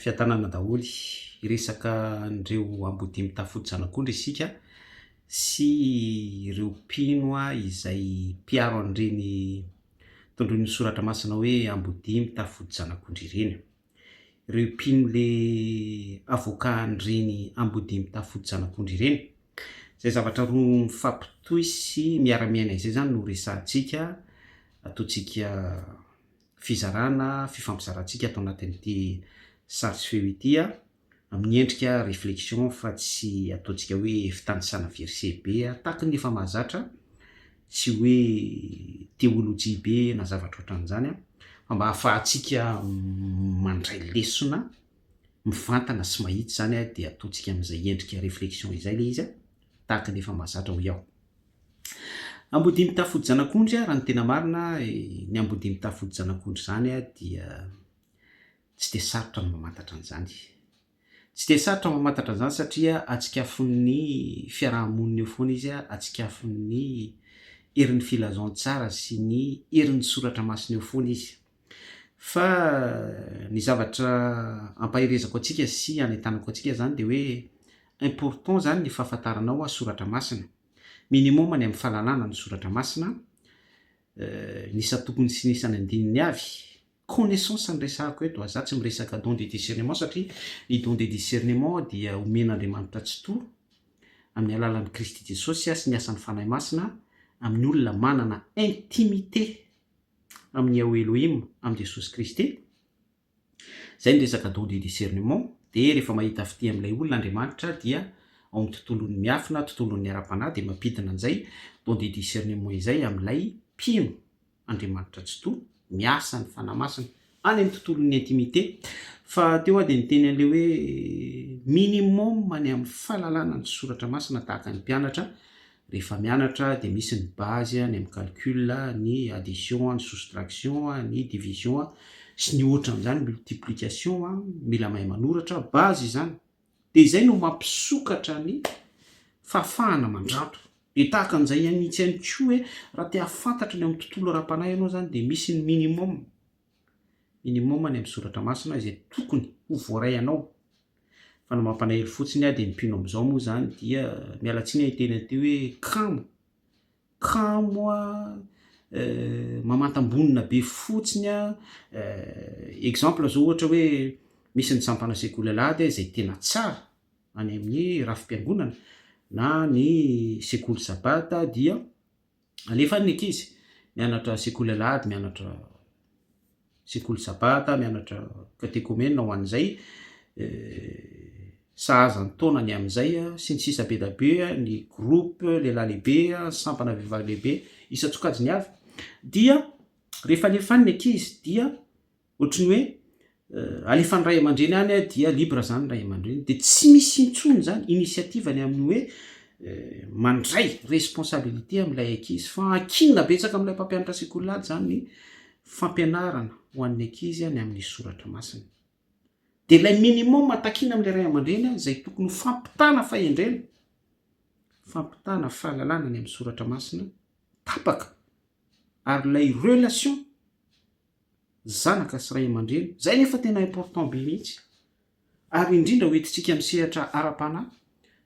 Fiadanana daholo. Hiresaka an'ireo ambodia mitafy zanak'ondry isika sy ireo mpino izay mpiaro an'ireny tondroin'ny soratra masina hoe ambodia mitafy zanak'ondry ireny. Ireo mpino le avocat an'ireny ambodia mitafy zanak'ondry ireny. Izay zavatra roa mifampitohy sy miara-miaina izay zany no resahantsika, ataontsika fizarana, fifampizarantsika ato anatin'ity sary sy feo ity amin'ny endrika réflexion fa tsy ataontsika hoe fitanisana verset be tahaky ny efa mahazatra, tsy hoe teolojia be na zavatra ohatran'izany fa mba ahafahantsika mandray lesona mivantana sy mahitsy zany dia ataontsika amin'izay endrika réflexion izay le izy tahaky ny efa mahazatra hoy aho. Ambodia mitafy vody zanak'ondry, raha ny tena marina, ny ambodia mitafy vody zanak'ondry izany dia tsy dia sarotra ny mamantatra an'izany. Tsy dia sarotra ny mamantatra an'izany satria atsikafon'ny fiaraha-monina eo foana izy, atsikafon'ny herin'ny filazantsara sy ny herin'ny soratra masina eo foana izy. Fa ny zavatra ampaherezako antsika sy anentanako antsika izany dia hoe important izany ny fahafantaranao soratra masina. Minimum ny amin'ny fahalalana ny soratra masina, ny isan-tokony sy ny isan'andininy avy. Connaissance no resahako eto, za tsy miresaka don de discernement satria ny don de discernement dia omen'Andriamanitra Tsitoha amin'ny alalan'i Kristy Jesosy sy ny asan'ny Fanahy Masina amin'ny olona manana intimité amin'i Yahweh Elohim, amin'i Jesosy Kristy. Zay ny resaka don de discernement, de rehefa mahita fitia amin'ilay olona Andriamanitra dia ao amin'ny tontolon'ny miafina, tontolon'ny ara-panahy dia mampidina an'izay don de discernement izay amin'ilay mpino Andriamanitra Tsitoha, miasa ny Fanahy Masina any amin'ny tontolon'ny intimité. Fa teo aho dia niteny an'ilay hoe minimum ny amin'ny fahalalana ny soratra masina tahaka ny mpianatra. Rehefa mianatra dia misy ny base ny amin'ny calcul, ny addition, ny soustraction, ny division sy ny ohatran'izany, multiplication, mila mahay manoratra, base izany. Dia izay no mampisokatra ny fahafahana mandranto. Dia tahaka an'izay ihany mihitsy ihany koa hoe raha te hahafantatra ny ao amin'ny tontolo ara-panahy ianao izany dia misy ny minimum, minimum ny amin'ny soratra masina izay tokony ho voaray anao. Fa ny mampalahelo fotsiny dia ny mpino amin'izao moa izany dia miala tsiny aho hiteny an'ity hoe kamo, kamo mamantam-bonona be fotsiny an, exemple zao ohatra hoe misy ny sampana sekoly alahady izay tena tsara any amin'ny rafi-piangonana na ny sekoly sabata dia alefa any ny ankizy mianatra sekoly alahady, mianatra sekoly sabata, mianatra katekomena ho an'izay sahaza ny taonany amin'izay sy ny sisa be da be, ny groupe lehilahy lehibe, sampana vehivavy lehibe, isan-tsokajiny avy dia rehefa alefa any ny ankizy dia Ohatry ny hoe alefan'ny ray aman-dreny any dia libre zany ray aman-dreny de tsy misy intsony zany initiative ny amin'ny hoe mandray responsabilité amin'ilay ankizy fa ankinina betsaka amin'ilay mpampianatra sekoly alahady zany ny fampianarana ho an'ny ankizy ny amin'ny soratra masina. De ilay minimum takiana amin'ilay ray aman-dreny izay tokony ho fampitana fahendrena, fampitana fahalalana ny amin'ny soratra masina tapaka ary ilay relation zanaka sy ray aman-dreny, zay nefa tena important be mihitsy, ary indrindra ho entintsika amin'ny sehatra ara-panahy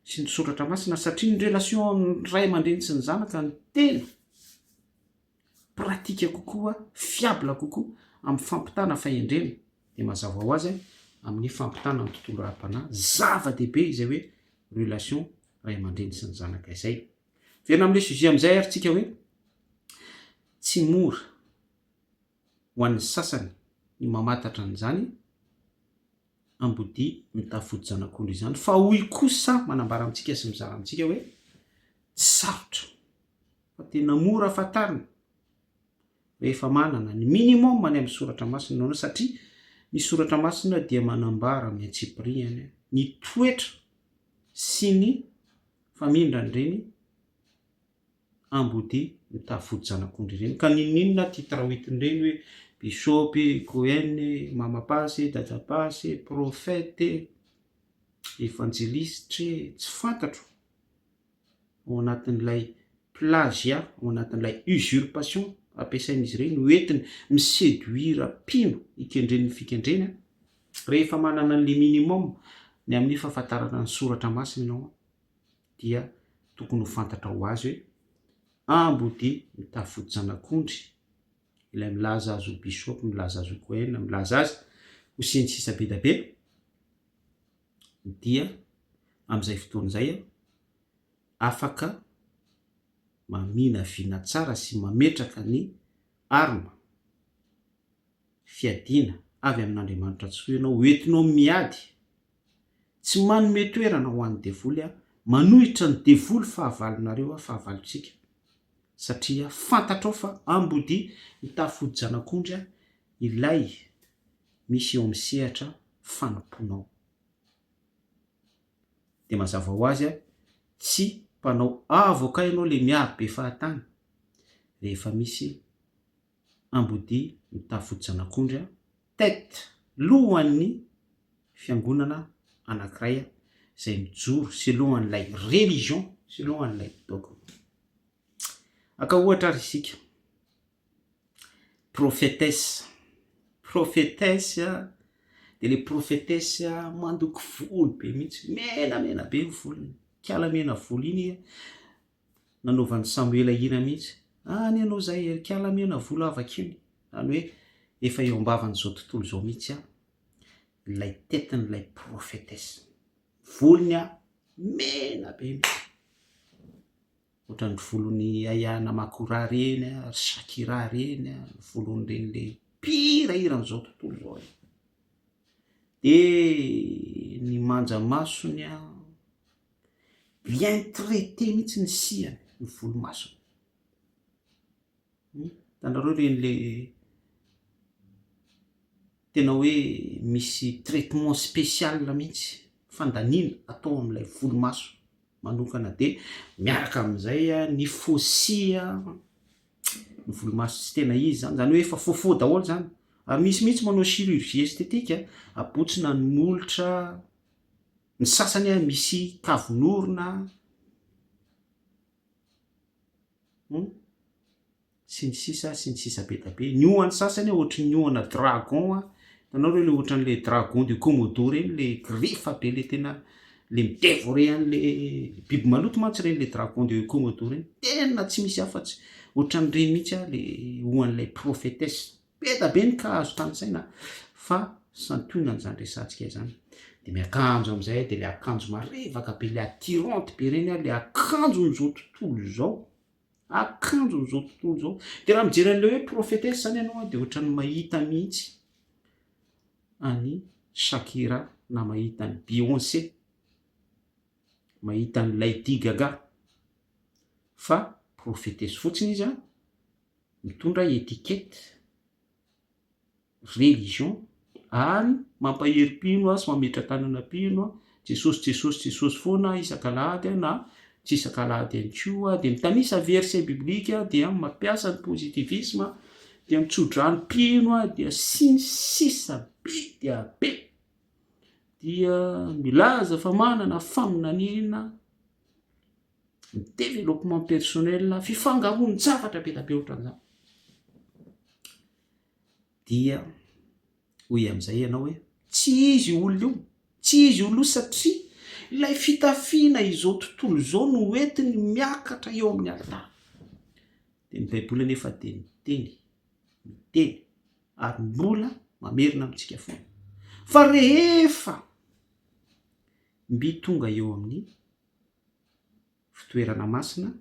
sy ny soratra masina satria ny relation amin'ny ray aman-dreny sy ny zanaka no tena pratique kokoa, fiable kokoa amin'ny fampitana fahendrena, dia mazava ho azy amin'ny fampitana ny tontolo ara-panahy, zava-dehibe izay hoe relation ray aman-dreny sy ny zanaka izay. Miverina amin'ilay sujet amin'izay ary tsika hoe tsy mora ho an'ny sasany ny mamantatra an'izany ambodia mitafy vody zanak'ondry izany fa hoy kosa manambara amintsika sy mizara amintsika hoe tsy sarotra fa tena mora fantarina rehefa manana ny minimum any amin'ny soratra masina ianao satria ny soratra masina dia manambara amin'ny antsipiriany ny toetra sy ny famindran'ireny ambodia mitafy vody zanak'ondry ireny. Ka n'inon'inona titre hoentin'ireny hoe bishop, Cohen, mama pasy, dada pasy, prophète, evanjelistre, tsy fantatro ao anatin'ilay plagiat, ao anatin'ilay usurpation ampiasain'izy ireny hoentiny mi-seduire mpino hikendreny ny fikendreny. Rehefa manana an'le minimum ny amin'ny fahafantarana ny soratra masina ianao dia tokony ho fantatra ho azy hoe ambodia mitafy vodi-janak'ondry ilay milaza azy ho bishop, milaza azy ho kohen, milaza azy ho sy ny sisa be da be dia amin'izay fotoana izay afaka maminavina tsara sy mametraka ny arme fiadiana avy amin'Andriamanitra Tsitoha ianao, ho entinao miady, tsy manome toerana ho an'ny devoly aho, manohitra ny devoly fahavalonareo aho, fahavalontsika, satria fantatrao fa ambodia mitafy hodi-janak'ondry aho, ilay misy eo amin'ny sehatra fanompoanao. Dia mazava ho azy tsy mpanao avocat ianao le miaro be fahatany rehefa misy ambodia mitafy vodi-janak'ondry tête lohan'ny fiangonana anankiray izay mijoro selon an'ilay religion, selon an'ilay dogme. Aka ohatra ary isika, prophétesse, prophétesse dia le prophétesse mandoko volo be mihitsy, menamena be ny volony, kala mena volo iny nanaovan'i Samoela hira mihitsy, any ianao izay ry kala mena volo havako iny, izany hoe efa eo am-bavan'izao tontolo izao mihitsy ilay tetin'ilay prophétesse, volony mena be mihitsy, ohatran'ny volon'i Ayana Makura ireny, ry Shakira ireny, ny volon'ireny le mpihirahiran'izao tontolo izao ireny, dia ny manja masony an, bien traité mihitsy ny sihany, ny volomasony. Hitanareo ireny le tena hoe misy traitement spécial mihitsy, fandaniana atao amin'ilay volomaso manokana dia miaraka amin'izay ny faux-cils, ny volomaso tsy tena izy zany, zany hoe efa faux faux daholo zany, ary misy mihitsy manao chirurgie esthétique, abotsina ny molotra, ny sasany a misy kavin'orona sy ny sisa sy ny sisa be da be, ny hohon'ny sasany ohatry ny hohona dragon a, hitanao reo le ohatran'le dragon de Komodo reny le griffe be le tena le mi-dévorer an'le biby maloto mantsy reny le dragon de Komodo reny, tena tsy misy afa-tsy ohatran'ireny mihitsy a le hohon'ilay prophétesse. Be da be ny cas azo tanisaina fa santionany zany resahantsika izany. De miakanjo amizay de le akanjo marevaka be le attirante be reny a, le akanjon'izao tontolo izao, akanjon'izao tontolo izao. De raha mijery an'le hoe prophétesse zany ianao a de ohatran'ny mahita mihitsy an'i Shakira na mahita an'i Beyoncé, mahita an'i Lady Gaga fa prophétesse fotsiny izy a, mitondra étiquette religion ary mampahery mpino sy mametra-tanana mpino Jesosy Jesosy Jesosy foana isak'alahady na tsy isak'alahady ihany koa dia mitanisa verset biblique dia mampiasa ny positivisme dia mitsodrano mpino dia sy ny sisa be dia be dia milaza fa manana faminaniana ny développement personnel fifangaroan-javatra be da be ohatran'izany dia hoy amin'izay ianao hoe tsy izy io olona io, tsy izy io olona io satria ilay fitafiana izao tontolo izao no entiny miakatra eo amin'ny alitara. Dia ny baiboly anefa dia miteny, miteny ary mbola mamerina amintsika foana fa rehefa mby tonga eo amin'ny fitoerana masina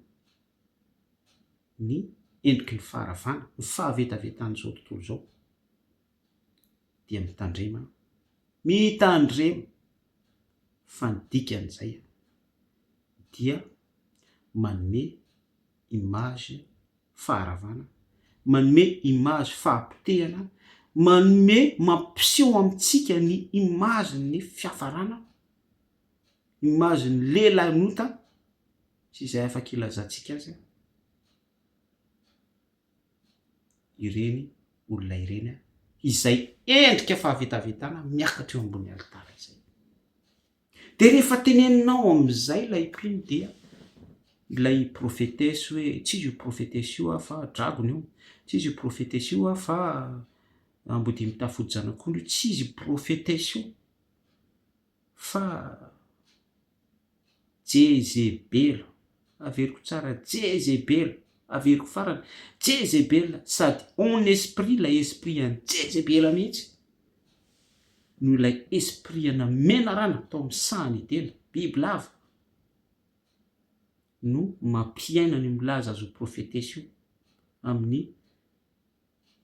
ny endriky ny faharavana, ny fahavetavetan'izao tontolo izao dia mitandrema, mitandrema fa ny dikan'izay dia manome image faharavana, manome image fahapotehana, manome mampiseho amintsika ny image-n'ny fiafarana, image-n'ny lehilahin'ota sy izay afaka ilazantsika azy ireny olona ireny izay endrika fahavetavetana miakatra eo ambony alitara izay. Dia rehefa teneninao amin'izay ilay mpino dia ilay prophétesse hoe tsy izy io prophétesse io aho fa dragona io, tsy izy io prophétesse io aho fa. Ambodia mitafy hodi-janak'ondry io, tsy izy io prophetesse io fa Jezebela, averiko tsara Jezebela, averiko farany, Jezebela sady en esprit ilay esprit an'i Jezebela mihitsy no ilay esprit ana menarana tao amin'ny sahan'i Edena, bibilava, no mampiaina an'io milaza azy ho prophetesse io amin'ny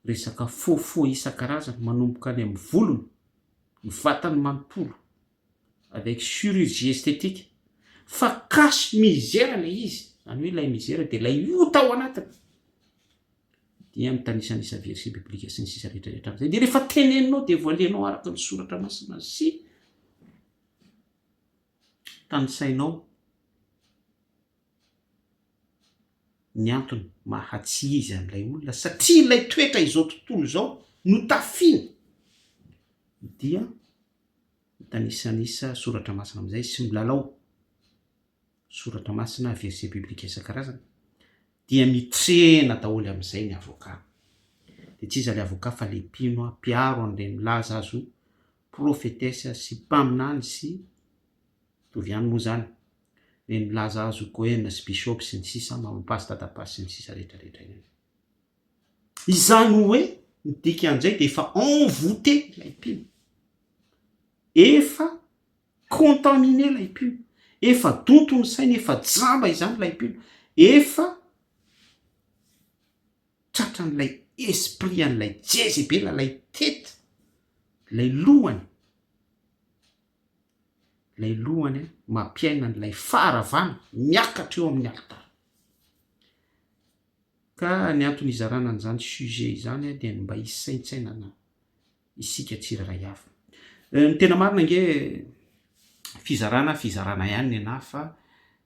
resaka faux faux isan-karazany manomboka any amin'ny volony, ny vatany manontolo avec chirurgie esthétique fa cache misère ilay izy, izany hoe ilay misère dia ilay ota ao anatiny, dia mitanisanisa verset biblique sy ny sisa rehetra rehetra amin'izay, dia rehefa teneninao dia voalehanao araka ny soratra masina sy tanisainao ny antony maha tsy izy an'ilay olona satria ilay toetra izao tontolo izao no tafiany dia mitanisanisa soratra masina amin'izay sy milalao soratra masina verset biblique isan-karazany dia mitrena daholo amin'izay ny avocat dia tsy iza ilay avocat fa ilay mpino mpiaro an'ireny milaza azy ho prophetesse sy mpaminany sy Mitovy ihany moa zany ireny milaza azy ho Cohen sy Bishop sy ny sisa, Mamapasy, Dadapasy sy ny sisa rehetra rehetra ireny. Izany hoe ny dikan'izay dia efa envoûté ilay mpino. Efa contaminé ilay mpino. Efa donto ny sainy, efa jamba izany ilay mpino. Efa tratran'ilay esprit an'ilay Jezebela, ilay tête, ilay lohany. Ilay lohany mampiaina an'ilay faharavana miakatra eo amin'ny alitara. Ka ny antony hizarana an'izany sujet izany dia ny mba hisaintsainana isika tsirairay avy. Ny tena marina ange fizarana fizarana ihany ny anah fa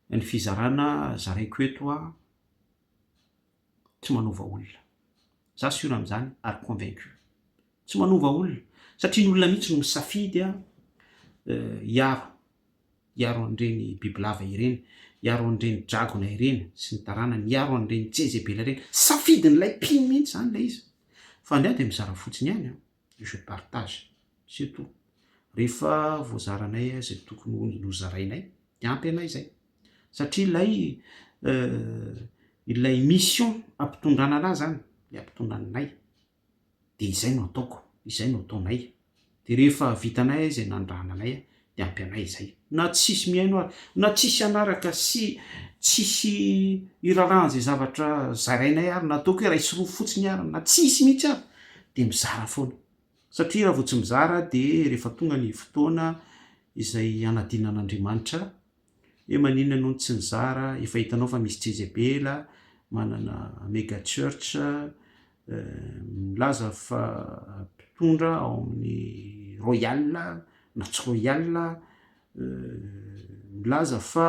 ny fizarana zaraiko eto an tsy manova olona. Za sûr amin'izany ary convaincu. Tsy manova olona satria ny olona mihitsy no misafidy hiaro, hiaro an'ireny bibilava ireny, hiaro an'ireny dragona ireny sy ny taranany, hiaro an'ireny jezebela ireny. Safidin'ilay mpino mihitsy izany ilay izy. Fa ny ahy dia mizara fotsiny ihany an, je partage, c'est tout. Rehefa voazaranay izay tokony ho nozarainay dia ampy anay izay. Satria ilay ilay mission ampitondrana anah zany, ilay ampitondrana anay de izay no ataoko, izay no ataonay, de rehefa vitanay izay nanirahana anay de ampy anay izay, na tsisy mihaino ary, na tsisy hanaraka sy tsisy hiraharaha an'izay zavatra zarainay ary, na ataoko hoe iray sy roa fotsiny ary, na tsisy mihitsy ary de mizara foana, satria raha vao tsy mizara de rehefa tonga ny fotoana izay hanadinan'Andriamanitra Hoe maninona ianao no tsy nizara, efa hitanao fa misy Jezebela manana mega church milaza fa mpitondra ao amin'ny royal na tsy royal, milaza fa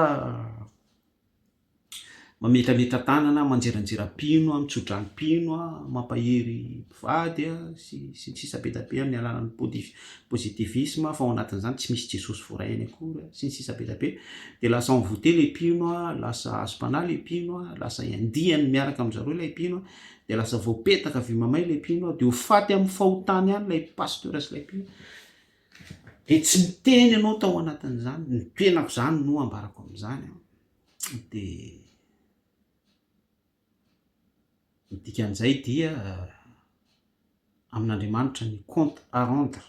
Mametrametra tanana, manjeranjera mpino, mitsodrano mpino, mampahery mpivady sy sy ny sisa be dia be amin'ny alalan'ny pôdif- positivisme fa ao anatin'izany tsy misy Jesosy voarainy akory sy ny sisa be dia be. Dia lasa envoûté le mpino, lasa azom-panahy le mpino, lasa andiany miaraka amin-dry zareo ilay mpino, dia lasa voapetaka vy mamay ilay mpino, dia ho faty amin'ny fahotany ihany ilay pasteur sy ilay mpino. Dia tsy niteny ianao tao anatin'izany, ny tenako izany no ambarako amin'izany an. Dia ny dikan'izay dia amin'Andriamanitra ny compte à rendre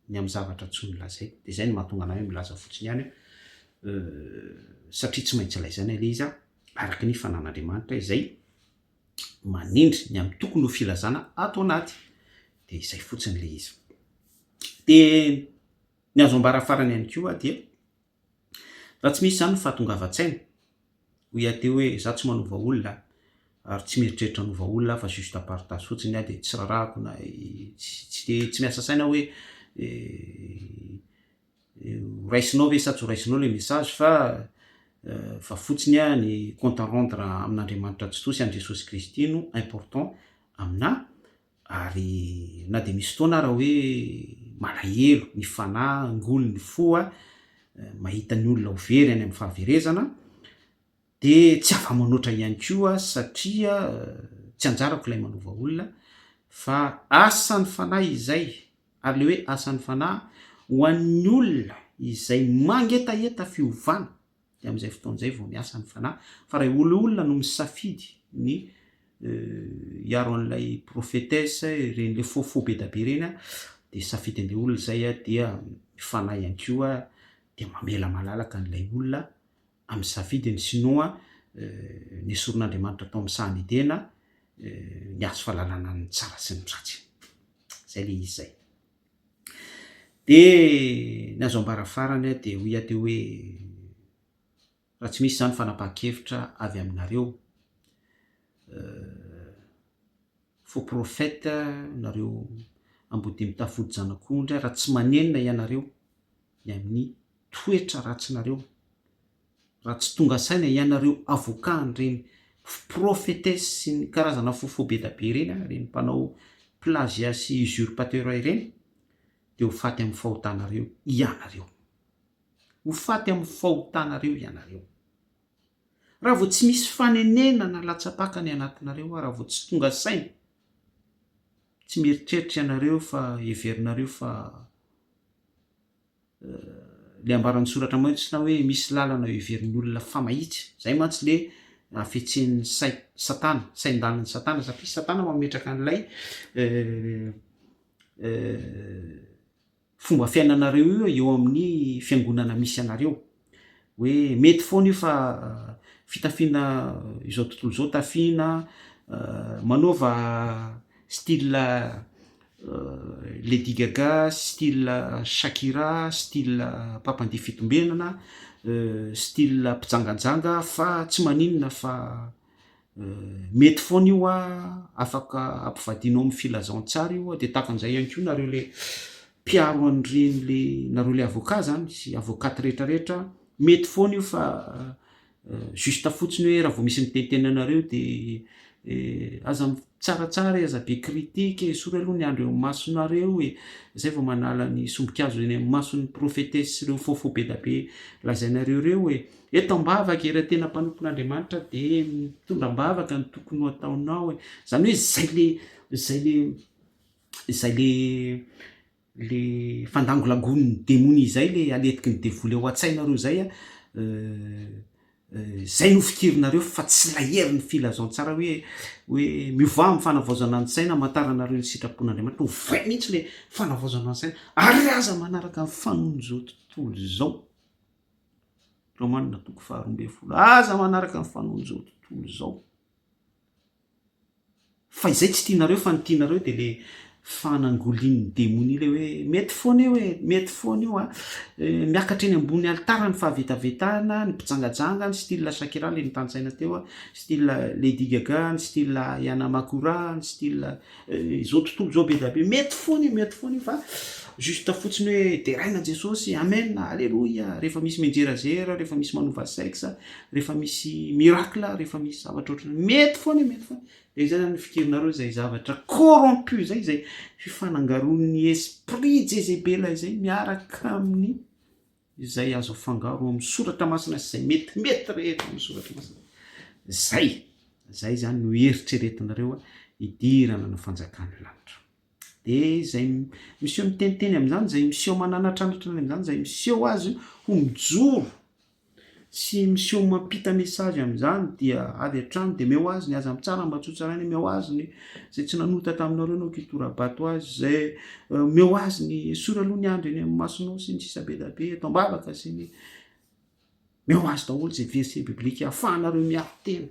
ny amin'ny zavatra tsy nolazaiko. Dia izay no mahatonga anah hoe milaza fotsiny ihany hoe satria tsy maintsy lazaina ilay izy araka ny fanan'Andriamanitra izay manindry ny amin'ny tokony ho filazana ato anaty. Dia izay fotsiny ilay izy. Dia ny azo ambara farany ihany koa dia Raha tsy misy izany ny fahatongavan-tsaina, hoy aho teo hoe izaho tsy manova olona ary tsy mieritreritra hanova olona aho fa juste partage fotsiny aho dia tsy rarahako na tsy de tsy miasa saina aho hoe ho raisinao ve sa tsy ho raisinao ilay message fa fa fotsiny aho ny compte à rendre amin'Andriamanitra Tsitoha sy an'i Jesosy Kristy no important aminà. Ary na dia misy fotoana ara hoe malahelo ny fanahy, ngoly ny fo mahita ny olona ho very any amin'ny fahaverezana, dia tsy afa-manoatra ihany koa satria tsy anjarako ilay manova olona. Fa asan'ny Fanahy izay, ary le hoe asan'ny Fanahy ho an'ny olona izay mangetaheta fiovana, dia amin'izay fotoana izay vao miasa ny Fanahy. Fa raha olona no misafidy ny hiaro an'ilay prophétesse, ireny le faux faux be da be ireny, dia safidin'ilay olona izay, dia ny Fanahy ihany koa dia mamela malalaka an'ilay olona amin'ny safidiny sinon a nesorin'Andriamanitra tao amin'ny sahan'i Edena ny hazo fahalalana ny tsara sy ny ratsy. Zay le izy zay. De ny azo ambara farany de hoy aho teo hoe raha tsy misy zany fanapahan-kevitra avy aminareo faux prophète nareo ambodia mitafody zanak'ondry raha tsy manenina ianareo ny amin'ny toetra ratsinareo, raha tsy tonga saina ianareo avocat an'ireny prophetesse sy ny karazana faux faux be da be ireny, ireny mpanao plagiat sy usurpateur ireny, de ho faty amin'ny fahotanareo ianareo. Ho faty amin'ny fahotanareo ianareo. Raha vao tsy misy fanenenana latsa-paka ny anatinareo, raha vao tsy tonga saina, tsy mieritreritra ianareo fa heverinareo fa le ambaran'ny soratra masina hoe misy lalana heverin'ny olona fa mahitsy. Zay mantsy le hafetsen'ny sai- satana, sain-dalin'ny satana, satria satana mametraka an'ilay fomba fiainanareo io eo amin'ny fiangonana misy anareo. Hoe mety foana io fa fitafiana izao tontolo izao tafiana, manaova style Lady Gaga, style Shakira, style mpampandihy fitombenana, style mpijangajanga fa tsy maninona fa mety foana io a, afaka ampivadianao amin'ny filazantsara io a, de tahaka an'izay ihany koa nareo le mpiaro an'ireny le nareo le avocat zany sy avocate rehetrarehetra, mety foana io fa juste fotsiny hoe raha vao misy miteniteny anareo de aza mitsaratsara e, aza be critique e, esory aloha ny andro eo amin'ny masonareo e, zay vao manala ny sombin-kazo eny amin'ny mason'ny prophétesse sy ireo faux faux be da be lazainareo ireo e. Eto am-bavaka e, raha tena mpanompon'Andriamanitra de mitondra am-bavaka ny tokony ho ataonao e. Zany hoe zay le zay le zay le le fandangolagon'ny demonia zay le aletiky ny devoly ao an-tsainareo zay a, zay no fikirinareo fa tsy ilay herin'ny filazantsara hoe hoe miovà amin'ny fanavaozana ny saina hamantaranareo ny sitrapon'Andriamanitra. Ovay mihitsy le fanavaozana ny saina ary aza manaraka ny fanoan'izao tontolo izao. Romanina toko faharoa ambin'ny folo. Aza manaraka ny fanoan'izao tontolo izao. Fa izay tsy tianareo fa ny tianareo de le fanangolian'ny demonia le hoe mety foana io e, mety foana io a. Miakatra eny ambony alitara ny fahavetavetana, ny mpijangajanga, ny style Shakira le nitantsaina teo a, style Lady Gaga, ny style Ayana Makura, ny style izao tontolo izao be da be. Mety foana io, mety foana io fa juste fotsiny hoe deraina Jesosy, amen, alléluia, rehefa misy mianjerazera, rehefa misy manova sexe, rehefa misy miracle, rehefa misy zavatra ohatrany, mety foana io, mety foana. De zay zany ny fikirinareo zay zavatra corrompu zay, zay fifanangaroan'ny esprit Jezebela izay miaraka amin'ny izay azo afangaro amin'ny soratra masina sy izay metimety rehetra amin'ny soratra masina. Zay, zay zany no eritreretinareo a hidirana ny fanjakan'ny lanitra. De zay miseho miteniteny amin'izany, zay miseho mananatranatra amin'izany, zay miseho azy ho mijoro sy miseho mampita message amin'izany dia avy hatrany de meo azy ny aza mitsara mba tsy ho tsaraina, meo azy ny zay tsy nanota taminareo no kitora-bato azy, zay meo azy ny esory aloha ny andro eny amin'ny masonao sy ny sisa be da be eto am-bavaka sy ny meo azy daholo zay verset biblique ahafahanareo miaro tena.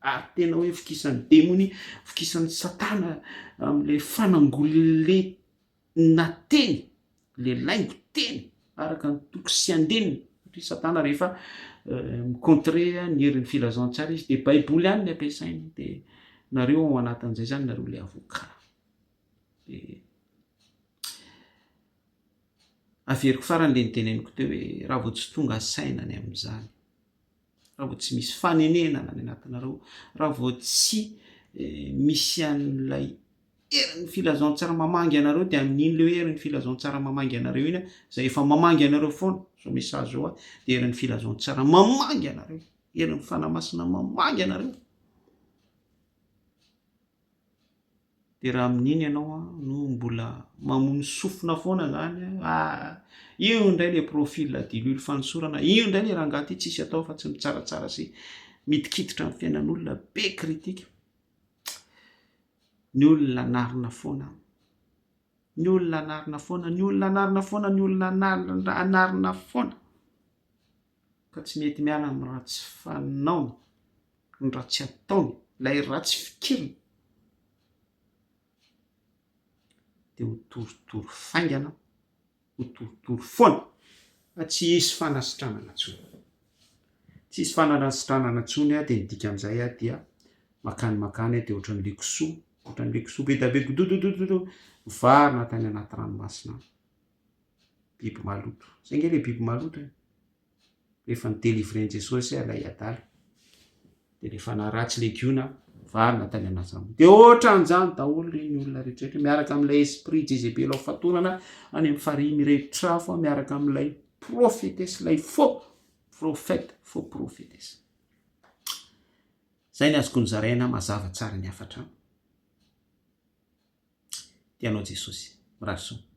Ary tena hoe vokisan'ny demonia, vokisan'ny satana am'le fanangolena teny, le laingo teny araka ny toko sy andininy, satria satana rehefa mi-contrer ny herin'ny filazantsara izy de baiboly ihany ny ampiasainy, de nareo ao anatin'izay zany nareo le avocat. De averiko farany le niteneniko teo hoe raha vao tsy tonga saina ny amin'izany, raha vao tsy misy fanenenana any anatinareo, raha vao tsy misy an'ilay herin'ny filazantsara mamangy anareo, de amin'iny le hoe herin'ny filazantsara mamangy anareo iny a, zay efa mamangy anareo foana zao message zao a, de herin'ny filazantsara mamangy anareo, herin'ny Fanahy Masina mamangy anareo. Dia raha amin'iny ianao no mbola mamono sofina foana zany, ah, io indray le profil diloilo fanosorana, io indray le rangahy ty tsisy atao fa tsy mitsaratsara sy midikiditra amin'ny fiainan'olona, be critique. Ny olona anarina foana, ny olona anarina foana, ny olona anarina foana, ny olona anarina foana ka tsy mety miala amin'ny ratsy fanaony, ny ratsy ataony, ilay ratsy fikiriny dia ho torotoro faingana, ho torotoro foana fa tsy hisy fanasitranana intsony. Tsy hisy fanasitranana intsony dia ny dikan'izay dia makany makany dia ohatran'ilay kisoa, ohatran'ilay kisoa be dia be gododododo mivarina tany anaty ranomasina any. Biby maloto. Zay ange ilay biby maloto e. Rehefa ni-delivrer-n'i Jesosy ilay adala, dia ilay fanahy ratsy legiona mivarina tany anaty rano. Dia ohatran'izany daholo ireny olona rehetra rehetra miaraka amin'ilay esprit Jezebel ao fatorana any amin'ny farihy mirehitra afo miaraka amin'ilay prophétesse, ilay faux prophète, faux prophétesse. Zay ny azoko nozaraina, mazava tsara ny hafatra. Tianao Jesosy. Mirary soa.